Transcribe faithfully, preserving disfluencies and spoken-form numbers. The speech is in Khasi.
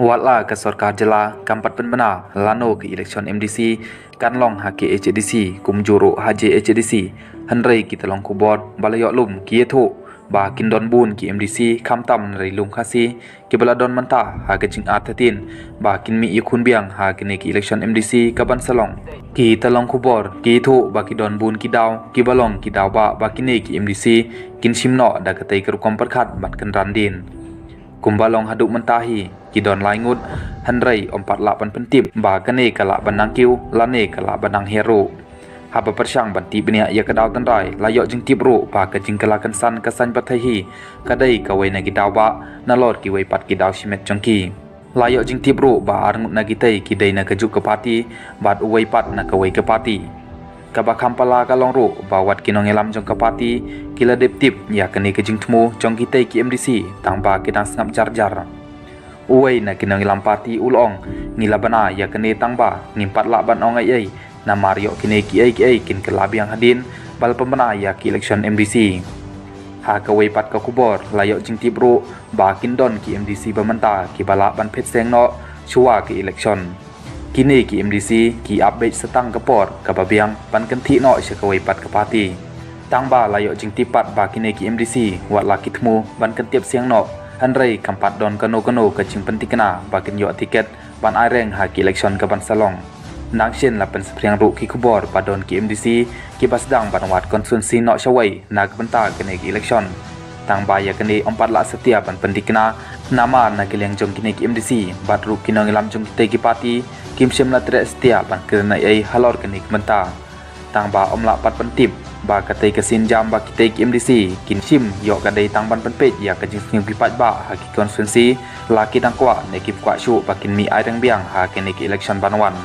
Wat la ka sorkar jylla kam pat pynbna lano ka election M D C kan long ha K H A D C kumjuh ruh ha J H A D C, hynrei ki tyllong khubor ba la ïoh lum ki ïathuh ba kin don bun ki M D C khamtam hynrei lum Khasi kiba la don mynta ha ka jingartatien ba kin mih ïakhun biang ha kane ka election M D C kaban sa long. Ki tyllong khubor ki ïathuh ba ki don bun ki daw kiba long ki daw ba ba kine ki M D C kin shim noh da katei ka rukom pyrkhat ban kynran dien. Kumba long haduh mynta hi ki don lai ngut, hynrei ym pat lah ban pyntip ba kane ka lah ban nang kiew lane ka lah ban nang her ruh. Haba pyrshang ban tip bniah ïa ka daw tynrai, la ïoh jingtip ruh ba ka jingkylla kynsan ka saiñ pyrthei hi ka dei kawei na ki daw ba nalor kiwei pat ki daw shimet jong ki. La ïoh jingtip ruh ba ar ngut na kitei ki dei na kajuh ka party bad uwei pat na kawei ka party. Kaba kham pala ka long ruh ba wat ki nongïalam jong ka party ki la dep tip ïa kane ka jingthmu jong kitei ki M D C tang ba ki dang sngap jar jar. Uwei na ki nongïalam party u la ong, ngi la bna ïa kane tang ba ngim pat lah ban ong ei ei, namar ïoh kine kiei kiei kin kylla biang hadien ba la pynbna ïa ki election M D C. Ha kawei pat ka khubor la ïoh jingtip ruh ba kin don ki M D C ba mynta kiba lah ban phet seng noh shuwa ka election. Kine ki M D C ki ap beit sa tang ka por kaba biang ban kynthih noh sha kawei pat ka party. Tang ba la ïoh jingtip pat ba kine ki M D C wat la ki thmu ban kyntip seng noh, hynrei kam pat don kano kano ka jingpynthikna ba kin ïoh tiket ban ai reng ha ki election kaban sa long. Nang shen la pynsaphriang ruh ki khubor ba don ki M D C kiba sdang ban wad constituency noh shawei na ka bynta kane ka election. Tang ba ïa kane ym pat lah satia ban pynthikna, namar na ka liang jong kine ki M D C bad ruh ki nongïalam jong kitei ki party kim shym la treh satia ban kren ei ei halor kane ka bynta. Tang ba ym lah pat pyntip ba katei ka sienjam ba kitei ki M D C kin shim ïoh ka dei tang ban pynpeit ïa ka jingsngewbha paidbah ha ki constituency la ki dang kwah ne kim kwah shuh ba kin mih ai reng biang ha kane ka election ban wan.